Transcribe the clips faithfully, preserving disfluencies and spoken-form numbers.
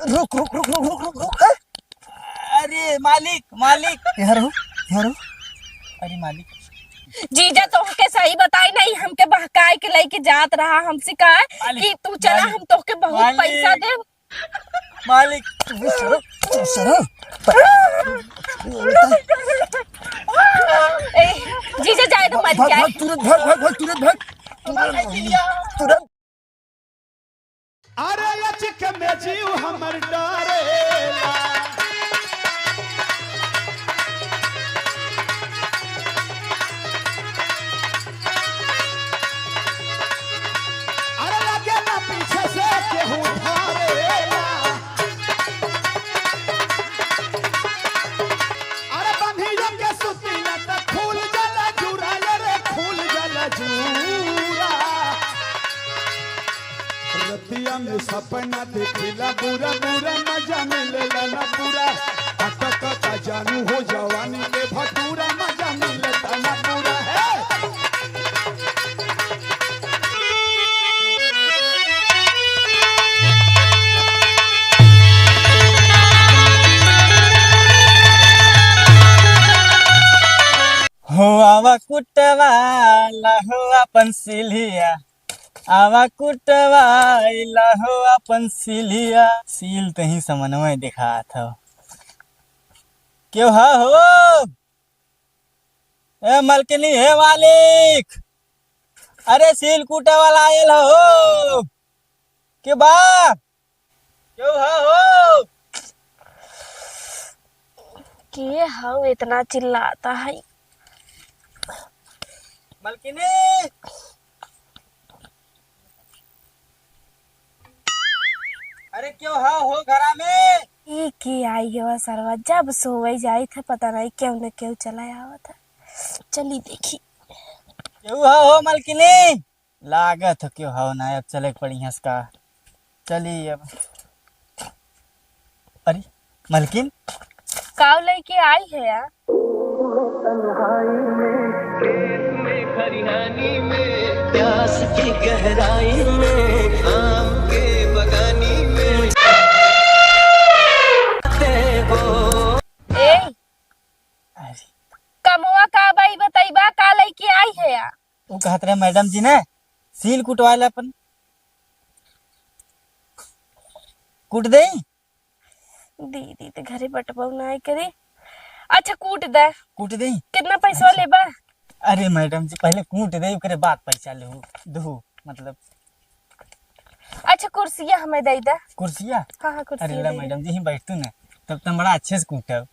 रुक, रुक, रुक, रुक, रुक, रुक, रुक, ए? अरे मालिक, मालिक। यहाँ रहो, यहाँ रहो। अरे मालिक। जीजा, तोहके सही बताई नहीं, हमके बहकाए के लेके जात रहा, हमसे कहा मालिक, कि तू चला, मालिक, हम तोहके बहुत मालिक, पैसा देब। मालिक। तू सरक, तू सरक। ए, जीजा, जाए तो मर भाग, जाए। भाग, तुरंत भाग, भाग, भाग, तुरंत भाग। तुरंत, तुरंत। अरे अचक में जीव हमर डरेला। अरे लगे ना पीछे से केहू धरेला। अरे बन्हिया के सुतीला त खुल जाला जूरा, अरे खुल जाला जूरा। रतिया में सपना देखिला बुरा बुरा, मजा मिलेला ना पूरा। अटकता जानू हो जवानी के भटूरा, मजा मिलेला ना पूरा। हे! हो आवा कुटवा ला हो अपन सिलिया, आवा कुटवा ला हो अपन सिलिया। सील तहीं समनवे दिखात हो। क्यों हा हो? ए मलकिनी, हे मालिक, अरे सील कूटे वाला आयल हो। के बा? क्यों हा हो? के हौ इतना चिल्लाता है? मलकिनी! अरे क्यों हा हो घरा में? ई के आई गवा सरवा, जब सोवे जाई थे पता नहीं क्यों न क्यों चला आवत है। चली देखी। क्यों हा हो मलकिनी? लागत हो क्यों हो ना, अब चले के पड़ी हंस का। चली अब। अरे मलकिन, काव लेके आई है यार? तन्हाई में, खेत में, खरिहानी में, प्यास की गहराई में, आम के बगानी में। ए, अरे। कमवा का बाई बतैबा, का लेके आई है यार? उ कहत रहे मैडम जी ने सील कुटवा ले अपन। कूट दे? दीदी तो घरे बटबौ ना करे। अच्छा कूट दे। कूट दे? कितना पैसा अच्छा। लेबा? अरे मैडम जी पहले कूट दे, ओकरे बाद पैसा लेहू, दहू मतलब। अच्छा कुर्सिया हमें दे दे। कुर्सिया? हाँ, हाँ, कुर्सिया अरे ला दे दे। मैडम जी ही बैठतू ना, तब तो बड़ा अच्छे से कूटब।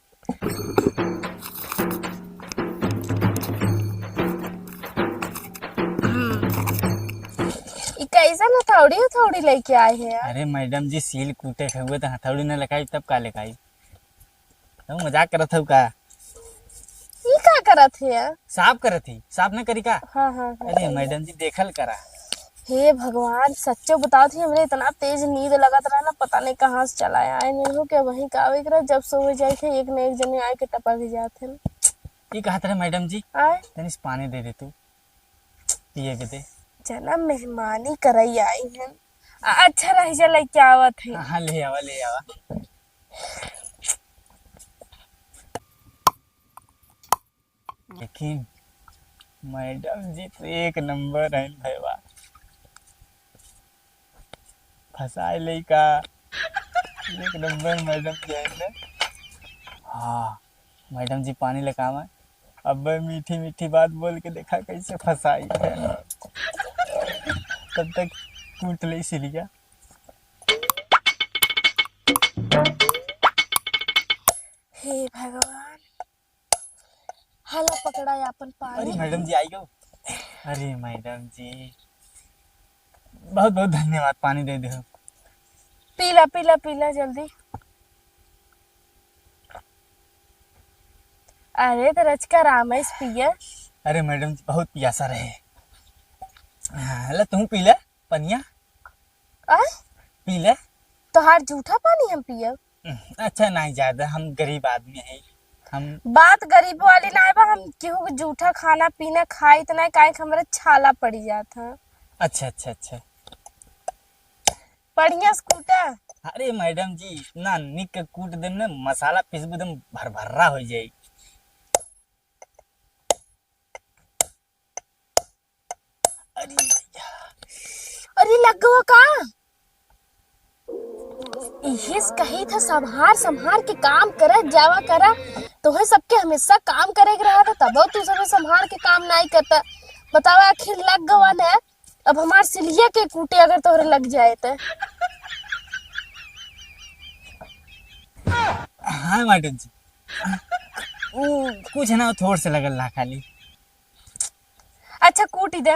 ई कैसन हथौड़ी, हथौड़ी लेके आए हैं यार? अरे मैडम जी, सील कूटे के हुए तो हथौड़ी न लेकाई, तब का लेकाई? तुम मजाक करत हो का? ई का करत है यार? साफ करत ही, साफ न करी का? हाँ, हाँ, हाँ। अरे मैडम जी, देखल करा। हे भगवान, सच्चो बताओ थी, हमरे इतना तेज नींद लगत रहा ना, पता नहीं कहाँ से चला आए नहीं हो, क्या वहीं का आवे के रहा, जब सोवे जाए थे, एक न एक जने आए के टपक ही जात है। ई कहत रहे मैडम जी, आए? तनी से पानी दे दे तू, पिए के दे। जना मेहमानी करई आई हैं। आ, अच्छा रह जा, लेके आवत है। हाँ, हाँ, ले आवा, ले आवा। लेकिन मैडम जी तो एक नंबर है भैया, फंसाए लइका एक नंबर मैडम जी है ना। हाँ, मैडम जी पानी लेके आवा, अब मीठी मीठी बात बोल के देखा कैसे फंसाई है। तब तक कूट ले सिलिया। हे भगवान, हला पकड़ा है अपन पानी। अरे मैडम जी आई गो। अरे मैडम जी, बहुत बहुत धन्यवाद, पानी दे दे। पीला, पीला, पीला जल्दी। अरे तो रचका रामेश पिया। अरे मैडम जी, बहुत पियासा रहे। हाँ, ला तू पी ले पनिया। आ? पी ले। तोहार जूठा पानी हम पियब? अच्छा, नहीं ज्यादा, हम गरीब आदमी है, हम बात गरीब वाली ना बा, हम केहू के जूठा खाना पीना खाई त नहीं, काहे कि हमरे छाला पड़ी जात है। अच्छा, अच्छा, अच्छा। बढ़िया से कूटा। अरे मैडम जी, इतना निक के कूट देम ना, मसाला पीसबू एकदम भरभर्रा हो जाई। अरे भैया। अरे लग गवा का? इहेस कही था, संभार संभार के काम करत जावा करा। तोहे सबके हमेशा काम करे के रहा था, तबो तू सबे संभार के काम नाई करता। बतावा, आखिर लग गवा ना, अब हमार सिलिया के कूटे अगर तोहरे लग जाए त। हाँ मैडम जी, उ कुछ ना, थोड़ से लगल रहा खाली। अच्छा, कूट ही दे।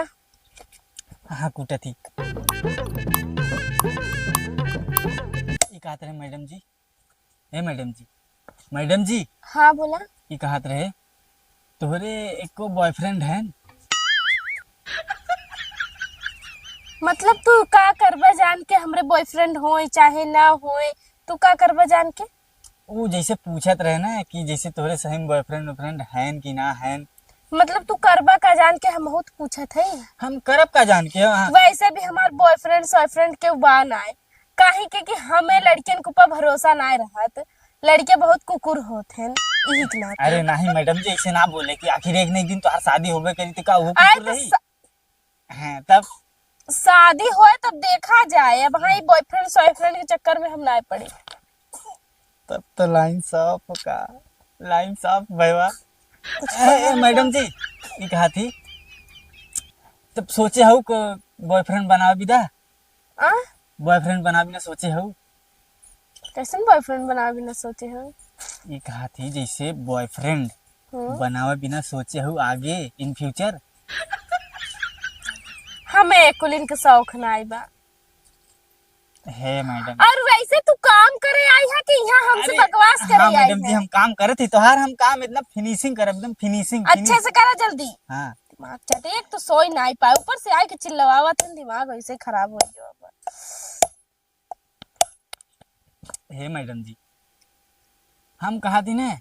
हाँ, कूटत ही। ई कहत रहे मैडम जी, ए मैडम जी, मैडम जी। हाँ, बोला। ई कहत रहे, तोहरे एको बॉयफ्रेंड है? मतलब, तू का करबा जान के हमरे बॉयफ्रेंड होए चाहे ना होए, तू का करबा जान के? ऊ जैसे पूछत रहे ना कि जैसे तोहरे सही में बॉयफ्रेंड वॉयफ्रेंड हैन कि ना हैन। मतलब तू करबा का जान के हमहू त पूछत हई। हम करब का जान के, हाँ। वैसे भी हमार बॉयफ्रेंड सॉयफ्रेंड के बा नाय, काहे के कि हमें लड़कियन के ऊपर भरोसा नाय रहत, लड़के बहुत कुकुर होत हैं, इही के नाते। अरे नहीं मैडम जी, ऐसे ना बोले कि आखिर एक न एक दिन तोहार शादी होबे करी त का वो आए कुकुर तो रही? स- हैं, तब? शादी होए तब देखा जाए। अब हाँ, ई बॉयफ्रेंड सॉयफ्रेंड के चक्कर में हम ना पड़े। तब तो लाइन साफ का, लाइन साफ भैया। ए, ए, मैडम जी, ई कहा थी, तब सोचे हऊ को बॉयफ्रेंड बनावे बिदा? आ? बॉयफ्रेंड बनावे ना सोचे हऊ? कैसन बॉयफ्रेंड बनावे बिना सोचे हो? ई कहा थी जैसे बॉयफ्रेंड हम्म। बनावे बिना सोचे हो आगे in future? हमें कुलिन के शौक नाई बा। हे मैडम। और वैसे तू काम करे आई है कि यहाँ हमसे अरे, बकवास करे हाँ आई मैडम जी, है? हम काम करत ही, तोहार हम काम इतना फिनिशिंग करब, एकदम फिनिशिंग, अच्छे फिनिश। से करा जल्दी। हाँ। दिमाग चाटे, एक तो सोई नाई पाए, ऊपर से आए के चिल्लवावत है, दिमाग वैसे खराब हो गया। हे मैडम जी, हम कहा थी ने,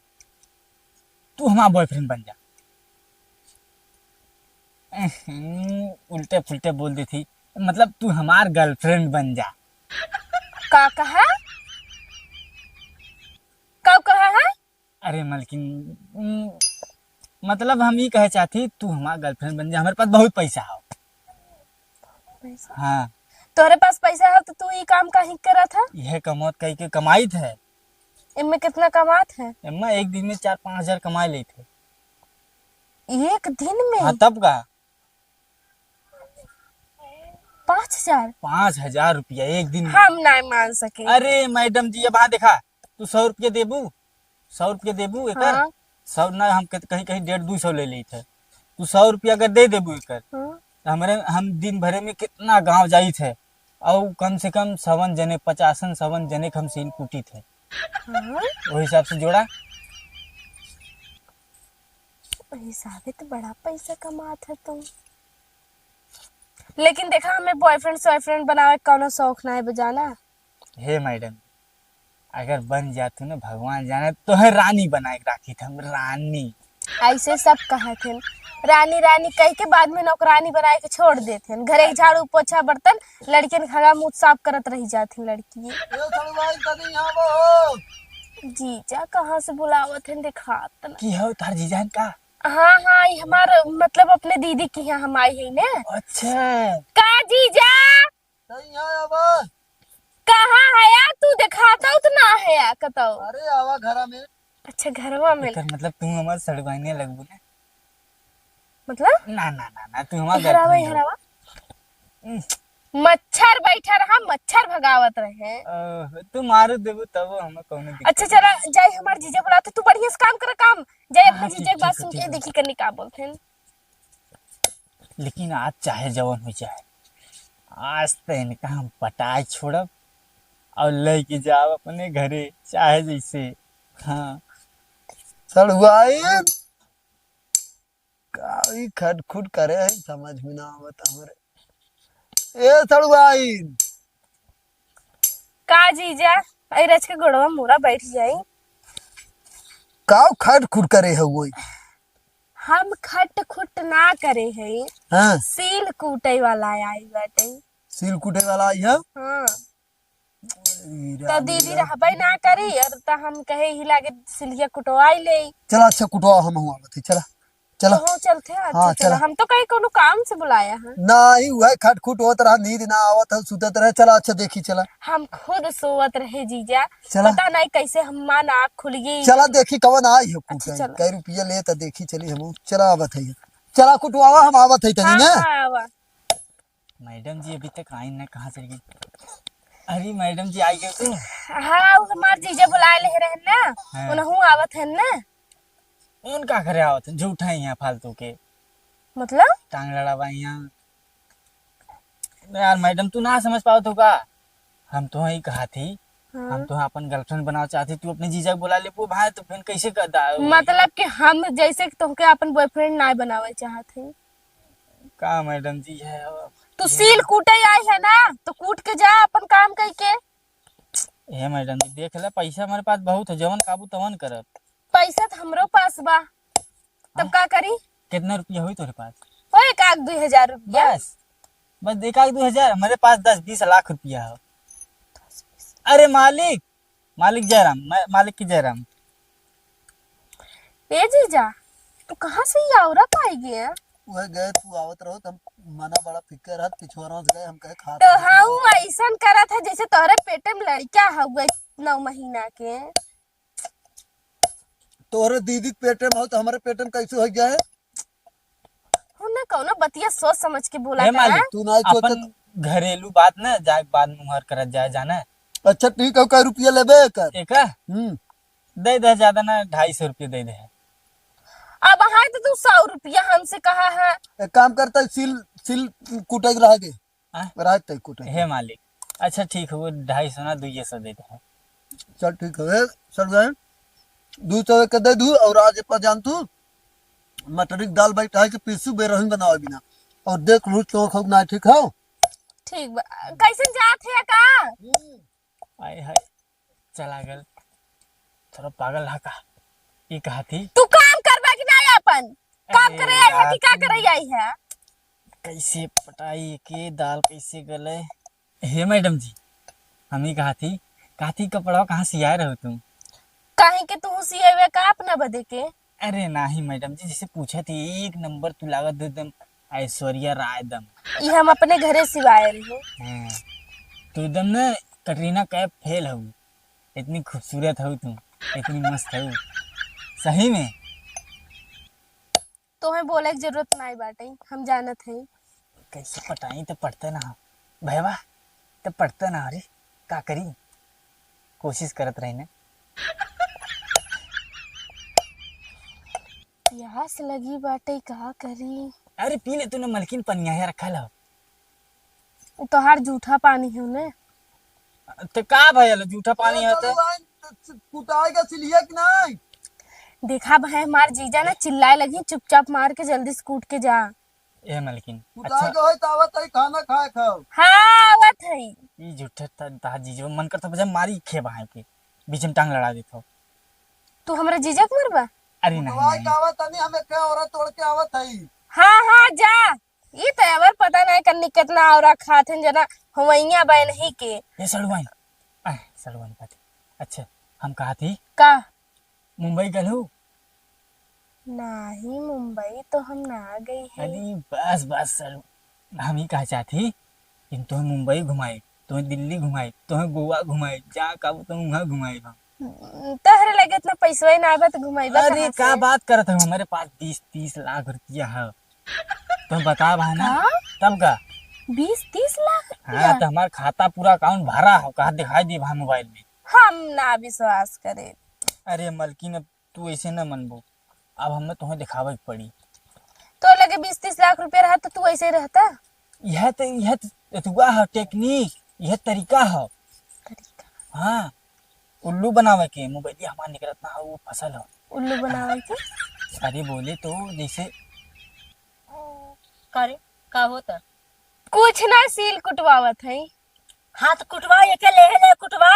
तू हमार बॉयफ्रेंड बन जा। एहम, उल्टे फुल्टे बोल दी थी, मतलब तू हमार गर्लफ्रेंड बन जा। का कहा? का कहा है? अरे मलकिन, उम, मतलब हम ई कहे चाहती, तू हमार गर्लफ्रेंड बन जा, हमारे पास बहुत पैसा हो। पैसा? हाँ। तोहरे पास पैसा हो तो तू ई काम काहे करत है? यह कमौत कई के कमाइत है। इनमें कितना कमात है? इनमें एक दिन में चार पाँच हजार कमा लेते। एक दिन में? हाँ, तब का? पाँच हजार? पाँच हजार रुपया एक दिन में। हम नहीं मान सके। अरे मैडम जी, अब हाँ देखा, तू सौ रुपया देबू, सौ रुपया देबू एकर? हाँ। सौ ना, हम कह-, कहीं, कहीं डेढ़ दू सौ ले लेत है। तू सौ रुपया अगर दे देबू एकर, हाँ। तो हमरे, हम दिन भरे में कितना गांव जाइत है, और कम से कम सवन जने, पचासन सवन जने के हम सील कूटित है। हाँ। वही हिसाब से जोड़ा। वही हिसाबे तो बड़ा पैसा कमात है तुम। लेकिन देखा, हमें बॉयफ्रेंड सॉयफ्रेंड बनावे के कौनो शौक ना है, बजाना। हे मैडम, अगर बन जातू ना, भगवान जाने, तोहे रानी बनाए के राखी थे हम, रानी। ऐसे सब कहत हैं, रानी रानी कह के बाद में नौकरानी बनाए के छोड़ देत हैं। घरे के झाड़ू पोछा बर्तन, लड़कियन के हगा मुंह साफ करत रह जात हैं लड़की। ए, सड़ुआइन, तनी यहाँ वो। जीजा कहाँ से बुलावत हैं, देखात ना। की हो, तार जीजा हैं का? हाँ, हाँ, ये हमार, मतलब, अपने दीदी के यहाँ हम आई है ने। अच्छा। का जीजा? सही है अब। कहाँ है यार तू? देखाता हूँ तो ना है यार, कतौ। अरे आवा घरा में। अच्छा, घरवा में। एकर मतलब तू हमार सड़ुआइने लगबू ना? मतलब? ना, ना, ना, ना, तू हमार इहर आवा, girlfriend इहर हो। आवा। हम्म। मच्छर बैठा रहा, मच्छर भगावत रहे। ओह, तू मारू देबू तब हमें कौनो दिक्कत अच्छा, चला, जाई हमार जीजा बुलाते, तू बढ़िया से काम कर, काम। जाई अपने हाँ, जीजा ठीक, के बात ठीक, सुन के ठीक। देखी कनी का बोलते हैं। लेकिन आज चाहे जवन हो जाए, आज तो इनका हम पटाए छोड़ब और लेके जाब अपने घरे, चाहे जैसे। हाँ। सड़ुआइन, का ई खटखुट करे है, समझ में ना आवत हमरे। ए सड़ुआइन। का जीजा, ऐ रच के गोड़वा मोरा बैठ जाई। का खटखुट करे है वही? हम खट खुट ना करे हई। हाँ। सील कूटे वाला आई बाटे। सील कूटे वाला आई है? हाँ। तो दीदी रहबे ना करी, और तो हम कहे ही लागे सिलिया कुटवाई ले। चला, अच्छा, कुटवा, हम हुआ बती, चला। चला। तो हो चलते हैं, अच्छा, हाँ, चला। चला। हम तो कहीं कोनो काम से बुलाया है। नहीं, वह खटखुट होत रहा, नींद ना आवत है, सुतत रहे। चला, अच्छा, देखी, चला। हम खुद सोवत रहे, जीजा। चला। पता नहीं कैसे हमार आँख खुल गई। चला, देखी, कवन आई हो अच्छा, कुटाई। चला। कै रुपया ले, तो देखी, चली हम। चला, आवत है। चला, कुटवावा, हम आवत है तनी हाँ, ना। हाँ, आवा। मैडम जी अभी तक आई ना, कहाँ चली गई? अरे, मैडम जी आई गई तू? हाँ, वो हमार जीजा बुलाए ले रहे ना, हाँ। उनहू आवत है ना। उन का करे आवत है? झूठा ही यहाँ फालतू के। मतलब? टांग लड़ावा यहाँ। यार, मैडम, तू ना समझ पावत हो का? हम तो ही कहा थी, हाँ। हम तो अपन गर्लफ्रेंड बनावा चाहती, तू अपने जीजा के बुला ले, वो भाई, तो फिर कैसे कर दा? मतलब कि हम जैसे कि तोहके अपन बॉयफ्रेंड ना बनावे चाहत है। का मैडम जी है अब? तू ये सील कूटे आई है ना, तो कूट के जा अपन काम कई के। हे मैडम जी, देख ले, पैसा हमारे पास बहुत है, जवन काबू तवन करब। पैसा तो हमरो पास बा, तब हाँ? का करी? कितना रुपया होई तोरे पास? ओ, एक आध दुई हजार रुपया। बस, बस एक आध दुई हजार, हमारे पास दस बीस लाख रुपया है। अरे मालिक, मालिक जयराम, मा-, मालिक की जयराम। ए जीजा, तू कहाँ से ये औरत आई गया? वह गए, तू आवत रहो, तब मना बड़ा फिकर रहत, पिछुआरा से गए, हम कहे खात तो रहो, हाँ, तू वो ऐसन करत है जैसे तोहरे पेटे में लड़का हउए नौ महीना के। तोहरे दीदी के पेटे में हो तो हमारे पेटे में कैसे हो गया है? हमने कौनो बतिया सोच समझ के बोला ए था। मालिक, तू ना सोचत। अपन घरेलू बात ना, जाए बाद में हर करत जाए जाना। अच्छा ठीक है, कै रुपया लेबे एकर? एका? हम्म। दे दे, ज्यादा ना, ढाई सौ रुपया दे दे। अब है तो तू सौ रुपया हमसे कहा है। एक काम करता है, सील, सील कुटे के रह दे। हाँ? रात तक कुटे। हे मालिक, अच्छा ठीक है, वो ढाई सौ ना, दुइये सौ दे दे। चल ठीक है, ए, सर गए, दू सौ के दे दू, और आज पर जान तू, मटरी के दाल बैठा है कि पीसू बेरहन बनावे बिना, और देख लू चौक हो ना, ठीक हो? ठीक बा, कैसन जात है का? आय हाय, चला गल। थोड़ा पागल हा का? ई कहा थी? तू काम करबा कि नहीं अपन? काम अरे करे आई है यार, कि का तू करे आई है? कैसे पटाई के दाल कैसे गले? हे मैडम जी, हम ही कहा थी, कहा थी कपड़ा कहाँ सियाए रहो तुम? काहे के तू सियावे का अपना बदे के? अरे नाही मैडम जी, जैसे पूछा थी, एक नंबर तू लागत हो एकदम ऐश्वर्या राय दम। ये हम अपने घरे सिवाए रहे। हाँ, तू एकदम ना कटरीना कैफ फेल हो। इतनी खूबसूरत हो तू, इतनी मस्त हो सही में। तोहे बोले के जरूरत नाई बाटे, हम जानत हई। कैसे पटाई त पटते ना हो भैया, त पटते ना हो रे, का करी, कोशिश करत रही ना। प्यास लगी बाटे, का करी? अरे पी ले तूने मलकिन, पनिया है रखल हो। उ तोहार जूठा पानी हो ने। ते का भयल, जूठा पानी है तो? कुटाई का सिलिया कि नहीं? देखा भाई, हमार जीजा ना चिल्लाए लगी, चुपचाप मार के जल्दी से कूट के जा। ए मलकिन, कुटाई अच्छा। का होई तो आवत है, खाना खाए खाओ। हाँ, आवत है। ई जूठा त-, तहार जीजो मन करता बजा मारी खे भाई के, बीच में टांग लड़ा देत हो। तू हमरा जीजा के मरबा? अरे नहीं, कुटवाई नहीं। का आवत है, हमें क्या औरत तोड़ के आवत है। हाँ, हाँ, जा। ई त अबर पता नहीं कन्नी कितना औरा खात हन जना, हमैया बहन ही के। ए सड़ुआइन, आह, सड़ुआइन कहती। अच्छा, हम कहा थी? का? मुंबई गलू? नाही, मुंबई तो हम ना गई है। अरे बस, बस सड़ु, हम ही कहा चाहती कि तुम्हें मुंबई घुमाई, तुम्हें दिल्ली घुमाई, तुम्हें गोवा घुमाई, जहाँ कहबू तुम वहाँ घुमाई हम। तोहरे लगे इतना पैसवा ही ना बा, तो घुमाइबा अरे, कहाँ का से? बात करत हो? हमारे पास बीस तीस लाख रुपया है। तो बता भाई ना, का? तब का? बीस तीस लाख रुपया? हाँ, तो हमार खाता पूरा अकाउंट भरा हो, कहा दिखाई दी भाई मोबाइल में। हम ना विश्वास करे। अरे मलकिन, अब तू ऐसे ना मनबू, अब हमें तुम्हें दिखावे के पड़ी। तो लगे बीस तीस लाख रुपया रहा तो तू ऐसे ही रहता? यह तो, यह तो एतुआ है टेक्निक, यह तरीका है। तरीका? हाँ, उल्लू बनावे के। मोबाइल हमार निकलत ना हो, वो फसल हो। उल्लू बनावे के? अरे बोले तो जैसे का रे, का होता? कुछ ना, सील कुटवावत है। हाथ कुटवा, ये के लेहे ले कुटवा।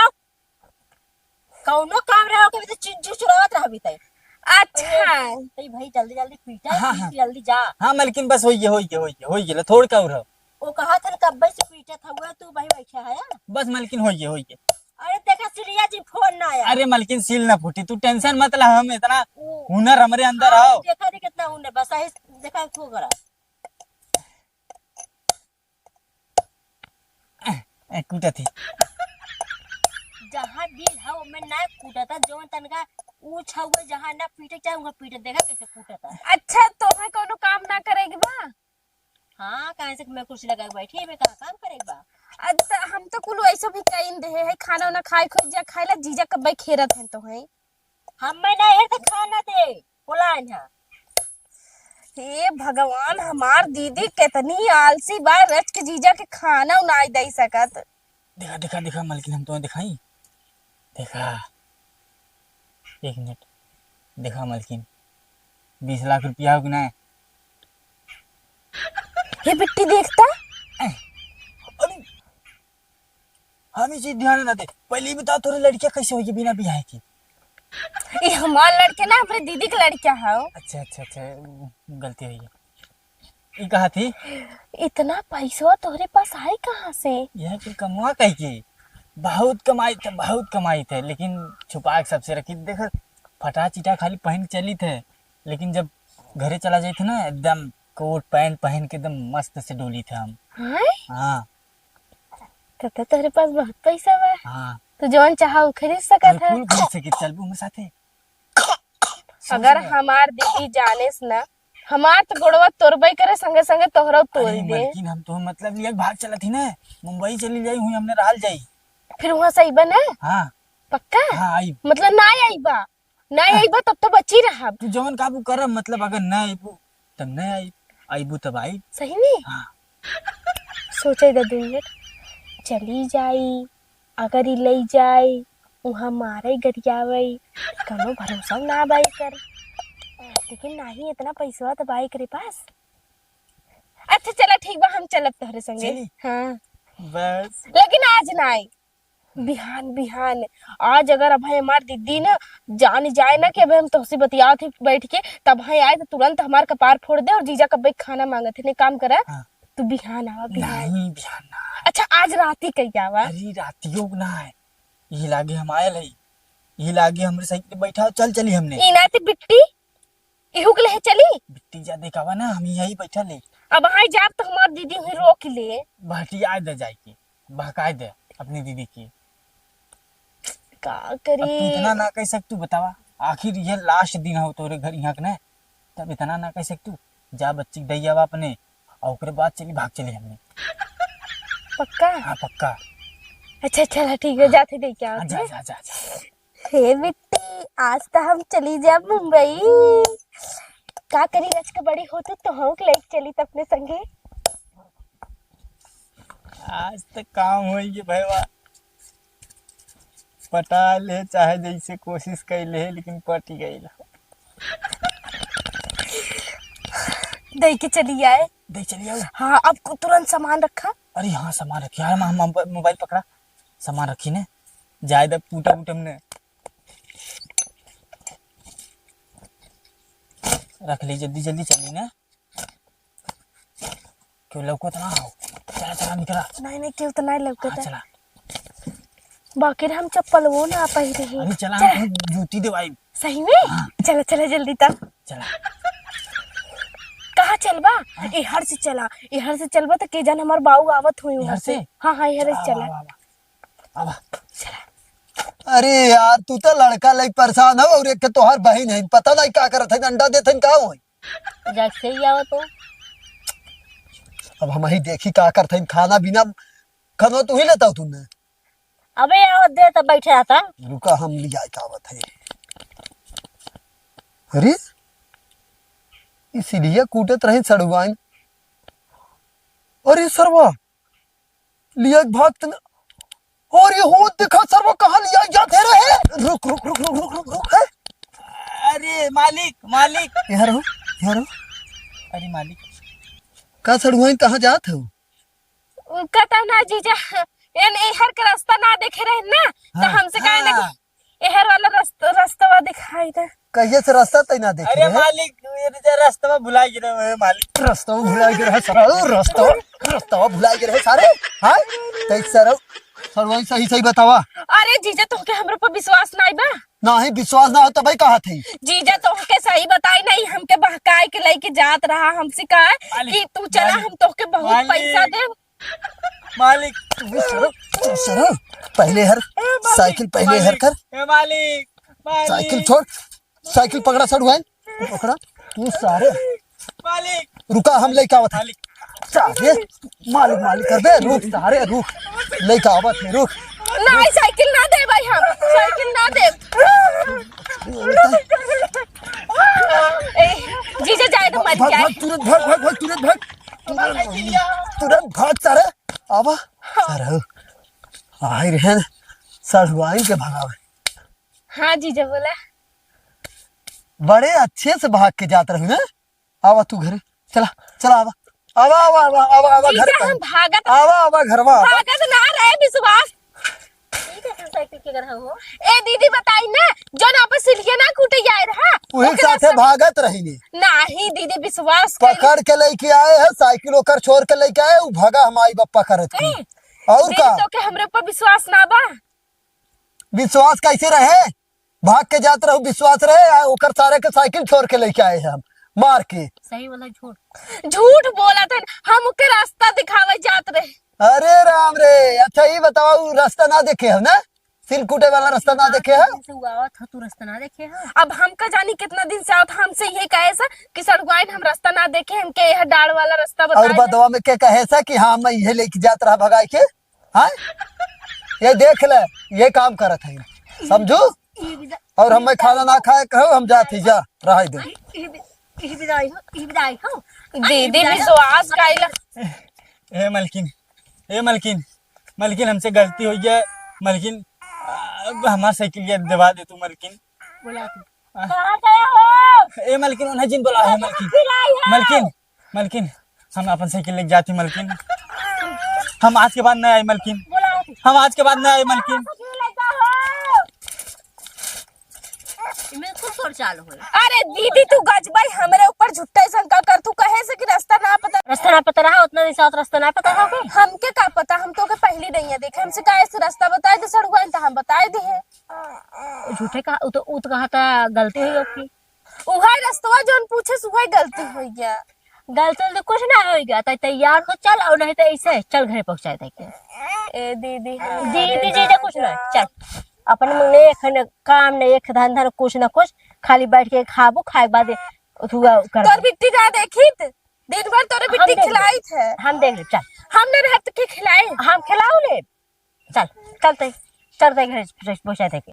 कौनो काम रहे ओके तो चिंजू चुरावत रहबी तई। अच्छा। तई भाई जल्दी जल्दी पीटा, हाँ, पीट हाँ। जल्दी जा। हाँ मलकिन, बस होइए, होइए, होइए, होइए, ला थोड़ का और हो। ओ कहा थन कब्बे से पीटत हुआ तू भाई बैठा है। बस मलकिन होइए, होइए। अरे देखा, सिलिया जी फोन ना आया। अरे मलकिन, सील ना फूटी, तू tension मत ला, हम इतना ओ, हुनर हमरे अंदर हाँ, आओ। देखा दे कितना हुनर, बस ऐसे देखा, ठोकरा। ए, ए, कूटत ही। जहाँ दिल है, ओमे ना कूटता, जौन तनका ऊँच हउवे, जहाँ ना पीटे के चाहे, उहाँ पीटे, देखा कैसे कूटता। अच्छा, तोहे कौनो काम ना करे के बा? हाँ, काहे से मैं कुर्सी लगा के बैठी, एमे का काम करे के बा? अच्छा, हम तो कुल वैसे भी कइन देहे है, खाना उना खाए खोज जा, खाए ला जीजा कब्बे खेरत हैं तो हैं। हम्मे ना है तो खाना दे, बोला इन्हा। हे भगवान, हमार दीदी कितनी आलसी बा, रच के जीजा के खाना उनाई दे सकत। देखा, देखा, देखा मलकिन, हम तुम्हें दिखाई। देखा, एक मिनट, देखा मलकिन, बीस लाख रुपया हो कि ना? हे बिट्टी, देखता। ए, अरे, हम ई चीज ध्यान ना दे। पहले ई बताओ, तोरे लड़किया कैसे होई बिना बियाह के? ई हमार लड़के ना, हमरे दीदी के लड़किया हौ। अच्छा, अच्छा, अच्छा, गलती होई। ई कहा थी? इतना पैसवा तोहरे पास आई कहाँ से? यह कुल कमवा कह के? बहुत कमाई थे, बहुत कमाई थे, लेकिन छुपा के सबसे रखी। देख, फटा चिटा खाली पहन के चली थे, लेकिन जब घरे चला जाई थे ना, एकदम कोट पैंट पहन के एकदम मस्त से डोली थे हम। हैं? हाँ। तब तो तोहरे पास बहुत पैसा बा। हाँ। तू जौन चाहा उ खरीद सकत है। कुल खरीद सकी, चलबू हमरे साथे। अगर समझ गए? हमार दीदी जानेस ना, हमार तो गोड़वा तोड़बे करे, संगे संगे तोहरो तोड़ अरे दे। मलकिन, हम तो मतलब लिया भाग चलत ही ना, मुंबई चली जाई हुई, हमने रहल जाई। फिर वहाँ से अइबा ना? हाँ। पक्का? हाँ, आई। मतलब ना अइबा? ना अइबा तब तो बची रहब। तू जवन काबू करब, मतलब अगर ना अइबू तब ना आई, अइबू तब आई। सही में? हाँ। सोचे दे दू मिनट, चली जाई, अगर ई लई जाई, उहाँ मारे गरियावई, कौनो भरोसा ना बाई कर। लेकिन नाही, इतना पैसवा तो बाई करे पास। अच्छा चला ठीक बा, हम चलब तोहरे संगे। चली। हाँ। बस। लेकिन आज ना आई, बिहान, बिहान। आज अगर अभय हमार दीदी ना जान जाए ना कि अबे हम तोहसे बतियात ही बैठ के, तब है आए तो तुरंत हमार कपार फोड़ दे और जीजा कब्बे खाना मांगत है। नहीं काम करा, हाँ। तू बिहान आवा, बिहान। नहीं, बिहान ना। अच्छा, आज राती कही आवा। अरे, रातियों को ना है, ये लागे हम आयल है, ये लागे हमरे साइकिल पे बैठा, चल चली हमने। ई नाती बिट्टी, इहू के लेहे चली? बिट्टी जा देखावा ना, हम यही बैठा ले। अब हाय जाब तो हमार दीदी हुई रोक ले। बहटिया दे जाए के, बहकाए दे अपनी दीदी की। का अब तू करी? इतना ना कह सकतू, बतावा, आखिर ये लास्ट दिन हो तोरे घर यहाँ के ना, तब इतना ना कह सकतू। जा बच्ची के दई आवा अपने, और ओकरे बाद चली, भाग चली हमने। पक्का? हाँ, पक्का। अच्छा, चला ठीक है, हाँ। जाते दे क्या हाँ, जा, होते? जा, जा, जा। हे बिट्टी, आज तो हम चली जाब मुंबई। का करी, रच के बड़ी हो तू, तो हम लेके चली त अपने संगे। आज तो काम होई गे भैया, पटा ले, चाहे जैसे कोशिश कर ले, लेकिन पट गई। दे के चली आए। दे चली आओ। हाँ, अब को तुरंत सामान रखा। अरे हाँ, सामान रखी यार, हम, हम मोबाइल पकड़ा, सामान रखी ने, जाए दे टूटा उटम ने। रख ली, जल्दी जल्दी चली ने। क्यों लौकत ना हो? चला, चला, निकला। नहीं, नहीं, क्यों तो नहीं लौकत हाँ, है। चला। बाकी हम चप्पल वो ना पाई रही। अरे चला, चला। हम जूती देवाई। सही में? हाँ। चला, चला, जल्दी तब। चला। कहाँ चलबा? हाँ। इहर से चला, इहर से चलबा तो के जान हमार बाऊ आवत हुई वहाँ इहर से? से? हाँ, हाँ, इहर से चला, चला। आवा, आवा, आवा। चला। अरे यार, तू तो लड़का लई परेशान हो और एक तोहार बहिन है, पता नहीं का करत है, अंडा देत है, का होई? जैसे ही आवा तो। अब हम ही देखी का करत है, खाना बिना, खाना तू ही लेता हो तूने। अबे आवत दे तो बैठे रहता। रुका, हम लिया के आवत है। अरे, इसीलिए कूटत रहे सड़ुआइन। अरे सरवा, लिया के भागत न। अरे हो, देखा सरवा, कहाँ लिया के जात है रे? रुक, रुक, रुक, रुक, रुक, रुक, रुक, है। अरे मालिक, मालिक। यहाँ रहो, यहाँ रहो। अरे मालिक। का सड़ुआइन, कहाँ जात हो? उ कहता ना जीजा, एन एहर के रास्ता ना देखे रहे ना, तो हाँ। हमसे कहे ना हाँ। कि एहर वाला रस्त-, रस्तवा दिखाई दे। कहिए से रास्ता तय ना देखे अरे रहे? मालिक, ये तो रास्ता भुला गिरा है मालिक। रास्ता भुला गिरा है सारा, ओ, रास्ता, रास्ता भुला गिरा है सारे। हाँ? तै सारा सड़ुआइन, सही सही बतावा। अरे जीजा, तोहके हमरे पर विश्वास नाई बा? नाही, विश्वास ना हो तो भाई कहा थे। जीजा, तोहके सही बताई, नहीं हमके बहकाए के लेके जात रहा, हमसे कहा मालिक, कि तू चला, मालिक, हम तोहके बहुत मालिक, पैसा देब। मालिक। तू सरो, तू सरो। पहले हर ए मालिक, साइकिल पहले हर मालिक, कर। ए मालिक, मालिक। साइकिल छोड़, साइकिल पकड़ा सड़ुआइन। तू पकड़ा, तू सारे। मालिक। रुका, हम लेके आवत है। मालिक। सारे, मालिक, मालिक कर दे, रुक सारे, रुक। लेके आवत है, रुक। नहीं, साइकिल ना दे भाई, हम साइकिल ना दे। ए, जीजा जाए तो मर भाग, जाए। भाग, तुरंत भाग, भाग, भाग, तुरंत भाग। तुरंत, तुरंत भाग सारे। आवा। सारे। आई रहन, सड़ुआइन के भगावे। हाँ जीजा बोला। बड़े अच्छे से भाग के जात रहे ना। आवा तू घरे, चला, चला आवा, आवा, आवा, आवा, आवा, आवा, घर जीजा, पे। हम भागत, आवा, आवा, घरवा आवा। भागत ना रहे विश्वास। ठीक है, फिर साइकिल के घर हो। ए दीदी बताई ना, जो ना पर सिलिया ना कूटे जाए रहा, वही ओकरे साथे साथ भागत रही ने। नाही दीदी, विश्वास कर। पकड़ के लेके आए हैं, साइकिल ओकर छोड़ के लेके आए, उ भगा हम आई बप्पा करत की। ए, और दीदी का? तो के हमरे ऊपर विश्वास ना बा? विश्वास कैसे रहे? भाग के जात रहू, विश्वास रहे, आ ओकर सारे के साइकिल छोड़ के लेके आए हैं हम, मार के। सही बोला, झूठ। झूठ बोला था, हम ओके रास्ता दिखावे जात रहे। अरे राम रे, अच्छा ये बताओ, उ रास्ता ना देखे हो ना? सिल कूटे वाला रास्ता ना देखे हो? दिन से हुआ आवत ह, तू रास्ता ना देखे हो? अब हम का जानी कितना दिन से आवत, हमसे ये कहे सा कि सड़ुआइन हम रास्ता ना देखे, हमके यह डाड़ वाला रास्ता और बताए। बदवा में के कहे सा कि हाँ, मैं ये लेके जात रहा भगाई के? हाँ? ये देख ले, ये काम करत है, समझू? और हमें खाना ना खाए कहो, हम जात ही, जा, रह दे। ई बि-, ई बिदाई हो, ई बिदाई हो। दीदी, विश्वास काइला। ए मलकिन, ए मलकिन, मलकिन, हमसे गलती होइ गया मलकिन, अब हमार साइकिल ये देवा दे तू मलकिन। बोला तू। आ। कहाँ गया हो? ए मलकिन, उन्हें जिन बोला है मलकिन। फिर आई है। मलकिन, मलकिन, हम अपन साइकिल लेके जाती मलकिन। हम आज के बाद नहीं आई मलकिन। बोला। हम आज के बाद नहीं आई मलकिन। कुछ नहीं लेता हो। इमे कुल तोर चाल होई। अरे दीदी, तू गजबई, हमरे ऊपर झुट्टे शंका कर। तू कहे से कि रास्ता ना पता। रास्ता ना पता रहा, उतना दिन से रास्ता ना पता रहा के? हमके का पता, हम तो के पहली नहीं है देखे। हमसे कहे से रास्ता बताए दे सड़ुआइन, तो हम बताए दे हैं। झूठे कहा, उ तो, उ तो कहा था गलती हुई आपकी। उहे रस्तवा जौन पूछे से उहे गलती होइ गया। गलती तो कुछ ना होइ गया, तै तैयार हो चल, और नहीं तो ऐसे चल घरे पहुँचाए दे के। ए दीदी, हम दीदी घरे जीजा ना कुछ ना, जाब। चल। अपन मुँह नहीं, एखन काम नहीं, एक धंधा नहीं, कुछ ना कुछ, खाली बैठ के खाबू, खाए के बाद हुआ कर तोर दे। बिट्टी ना देखित, दिन भर तोरे हम बिट्टी देख लेब। खिलाइत है। हम देख लेब, चल। हम नहीं रहब तो के खिलाई? हम खिलाऊ ले। चल, चलते, चलते घरे पहुँचाए दे के।